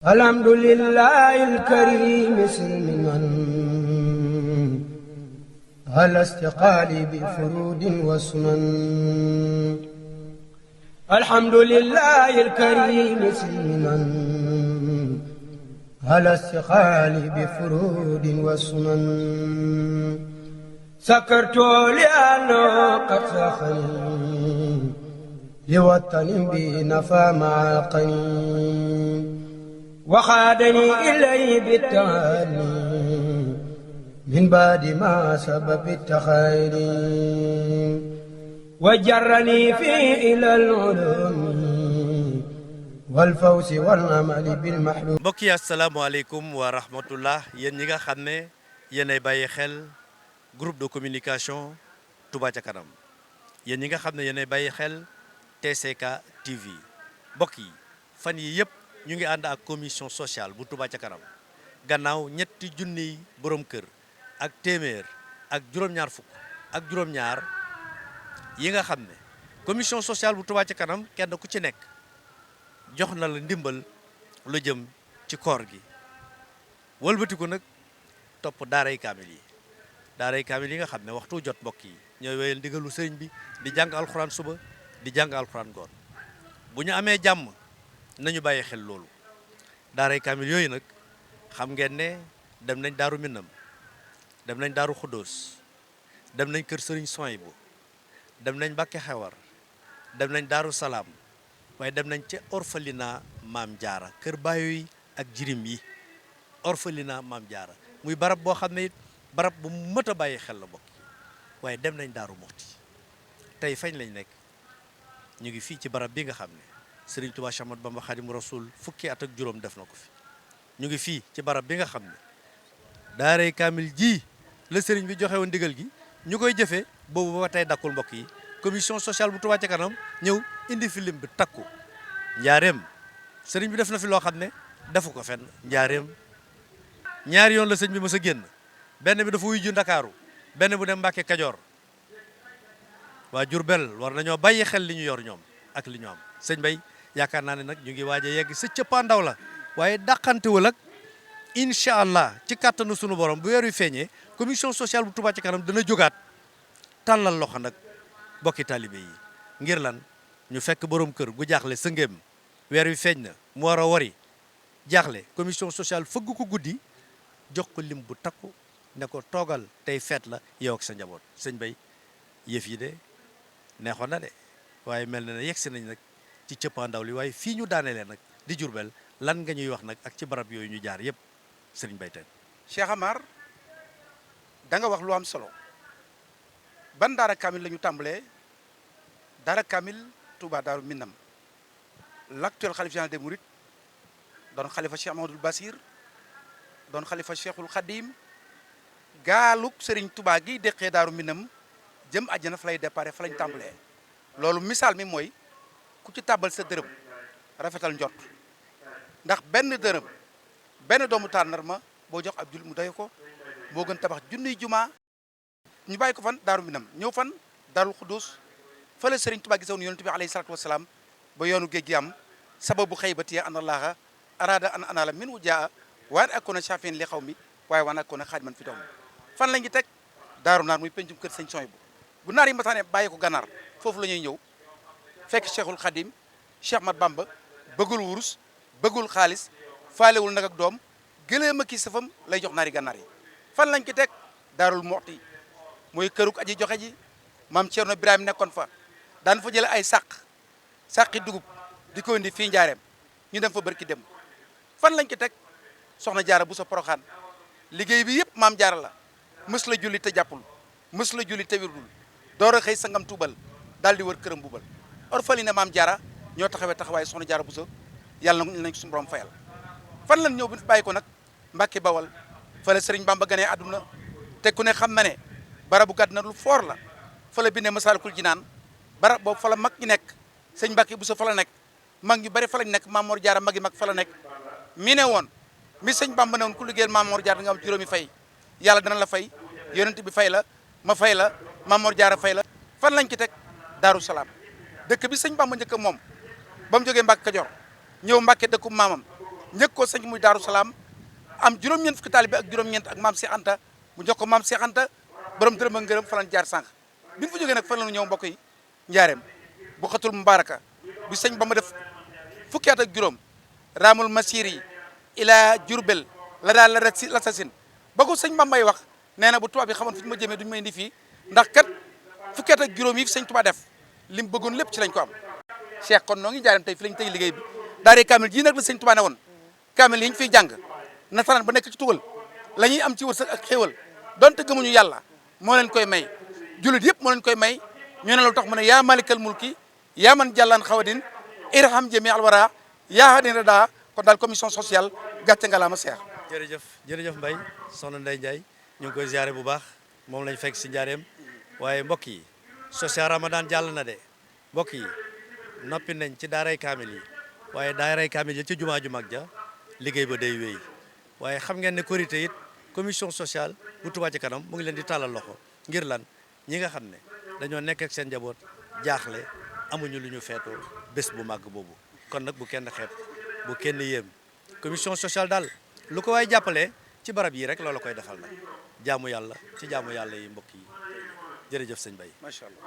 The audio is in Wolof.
الحمد لله الكريم سلما على استقال بفرود وسنن. الحمد لله الكريم سلما على استقال بفرود وسنن. سكرت لأنه قد سخني لوطن بنفى مع القنين وخادني إليه بالتهاني من بعد ما سبب التخير وجرني فيه إلى العلوم والفوز والأمل بالمحلول. mbokk yi asalaamaaleykum wa rahmatullah yéen ñi nga xam ne yéenay bàyyi xel groupe de communication Touba ca kanam yéen ñi nga xam ne yéenay bàyyi xel TCK TV mbokk yi fan yi yëpp ñu ngi ànd ak commission sociale bu Touba ca kanam gannaaw ñetti junniy borom kër ak téeméer ak juróom-ñaar fukk ak juróom-ñaar yi nga xam ne commission sociale bu Touba ca kanam kenn ku ci nekk jox na la ndimbal lu jëm ci koor gi wëlbatiku nag topp daaray kaamil yi nga xam ne waxtu jot mbokk yi ñooy wéyal ndigalu sëriñ bi di jàng alxuraan suba di jàng alxuraan ngoon bu ñu amee jàmm nañu bàyyi xel loolu daaray kaamil yooyu nag xam ngeen ne dem nañ daaru Minam dem nañ daaru Xuddoos dem nañ kër sëriñ Soyibu dem nañ Mbàkke Xewar dem nañ daaru Salaam waaye dem nañ ca orphelinat Maam Jaara kër baayo yi ak jirim yi orphelinat Maam Jaara muy barab boo xam ne it barab bu mët a bàyyi xel la bokk waaye dem nañ daaru Muxti tey fañ lañ nekk ñu ngi fii ci barab bi nga xam ne Sëriñ Tuubaa Séex Ahmadu Bamba Xaadimu Rasuul fukki at ak juróom def na ko fi ñu ngi fii ci barab bi nga xam ne daaray kaamil ji la sëriñ bi joxe woon ndigal gi ñu koy jëfee boobu ba tey dakkul mbokk yi commission sociale bu Touba ca kanam ñëw indi fi lim bi takku njaareem sëriñ bi def na fi loo xam ne defu ko fenn njaareem ñaari yoon la sëñ bi mës a génn benn bi dafa wuy ju Ndakaaru benn bu dem Mbàkke Kajoor waa Jurbel war nañoo bàyyi xel li ñu yor ñoom ak li ñu am sëñ Bay yaakaar naa ne nag ñu ngi waaj a yegg sa cëppaandaw la waaye dàqantewul ak incha allah ci kàttanu sunu borom bu weer wi feeñee commission sociale bu Touba ca kanam dana jógaat tàllal loxo nag bokki taalibe yi ngir lan ñu fekk borom kër gu jaaxle sëngéem weer wi feeñ na mu war a wari jaaxle commission sociale fëgg ko guddi jox ko lim bu takku ne ko toogal tey feet la yow ak sa njaboot sëñ Bay yëf yi de neexoon na de waaye mel na ne yegsi nañ nag ci cëppaandaw li waaye fii ñu daanelee nag di Jurbel lan nga ñuy wax nag ak ci barab yooyu ñu jaar yëpp sëriñ Bay Teen. Cheikh Amar da nga wax lu am solo ban daara kamil la ñu tàmbalee daara kamil Touba Daaru Minam l'actuel xalifa général des Mourides doon xalifa Cheikh Mahamadul Basir doon xalifa Cheikhul Khadim gaaluk Serigne Touba gi deqee Daaru Minam jëm àjjana fa lay déparé fa lañ tàmbalee loolu misaal mi mooy ku ci tàbbal sa dërëm rafetal njort ndax benn dërëm benn doomu tàndarma boo jox ab jul mu doy ko moo gën tabax junniy jumaa ñu bàyyi ko fan Daaru Minam ñëw fan Daarul Xuddus fa la Serigne Touba gisoon yonent bi alayhi salaatu wasalaam ba yoonu géej gi am sababu xaybati an allaha arada an anala min wu jaa waan akkoona shafin li xaw mi waaye waan akkoona xaadiman fi doom fan la ngi teg Daaru Naar muy pencum kër sëñ Soyibu bu naar yi mataane bàyyi ko gànnaar foofu la ñuy ñëw fekk Cheikhul Khadim Cheikh Mat Bamba bëggul wurus bëggul xaalis faalewul nag ak doom gëléem a kii safam lay jox naari gànnaar yi fan lañ ki teg Daarul Muxti mooy këruk aji joxe ji maam Ceerno Ibrahima nekkoon fa daan fa jële ay sàqi dugub di ko indi fii njaareem ñu dem fa barki dem fan lañ ki teg soxna jaara bu sa poroxaan liggéey bi yëpp maam jaara la mës la julli te jàppul mës la julli te wirdul door a xëy sangam tuubal daal di wër këram bubal orphelinat maam jaara ñoo taxawee taxawaay soxna jaara bu sa yàlla nañ suñu borom fayal fan lan ñëw bi bàyyi ko nag Mbàkke Bawal fa la Sëriñ Bamba ganee àdduna te ku ne xam na ne barabu gàdd na lu foor la fa la bindee Masaalikul Jinaan barab boobu fa la mag ñi nekk sëñ Mbàkke bu sa fa la nekk mag ñu bari fa lañ nekk Maam Mor Jaara mag yi mag fa la nekk mi ne woon mi sëñ Bamba ne woon ku liggéeyal Maam Mor Jaara da nga am juróomi fay yàlla dana la fay yonent bi fay la ma fay la Maam Mor Jaara fay la fan lañ ci teg Daaru Salaam dëkk bi sëñ Bamba njëkk moom ba mu jógee Mbàkke Kajoor ñëw Mbàkke dëkku maamam njëkk ko sëñ muy Daaru Salaam am juróom-ñeent fukki taalibe ak juróom-ñeent ak maam Cheikh Anta mu jox ko maam Cheikh Anta borom dërëm ak ngërëm fa lañ jaar sànq bi ñu fa jógee nag fan la ñu ñëw mbokk yi njaareem bu xatul mubaraka bi sëñ ba ma def fukki at ak juróom raamul masiri ila jurbel la daal la rek la sasin ba ko sëñ Bambay wax nee na bu tubaab bi xamoon fi ñu ma jëmee duñu may indi fii ndax kat fukki at ak juróom yi fi sëñ Tuubaa def li mu bëggoon lépp ci lañ ko am Cheikh kon noo ngi njaareem tey fi lañ tey liggéey bi daaree kaamil jii nag la sëñ Tuubaa ne woon kaamil yi ñu fiy jàng nasaraan ba nekk ci tugal la ñuy am ci wërsëg ak xéewal donte gëmuñu yàlla moo leen koy may jullit yëpp moo leen koy may ñu ne lu tax mu ne yaa malikal mulki yaa man jàllaan xawadin irham jami alwara yaa hadin rada kon daal commission sociale gàcce ngalaama Cheikh. jërëjëf Mbaye soxna Ndeye Ndiaye ñu ngi koy ziare bu baax moom lañ fekk si njaareem waaye mbokk yi social ramadan jàll na de mbokk yi noppi nañ ci daaray kaamil yi waaye daaray kaamil yi ci jumaa ju mag ja liggéey ba day wéy waaye xam ngeen ne korité it commission sociale bu Touba Ca Kanam mu ngi leen di tàllal loxo ngir lan ñi nga xam ne dañoo nekk ak seen njaboot jaaxle amuñu lu ñu feetoo bés bu màgg boobu kon nag bu kenn xeeb bu kenn yéem commission sociale daal lu ko waay jàppale ci barab yi rek loola koy defal nag jaamu yàlla ci jaamu yàlla yi mbokk yi jërëjëf sëñ Baye macha allah.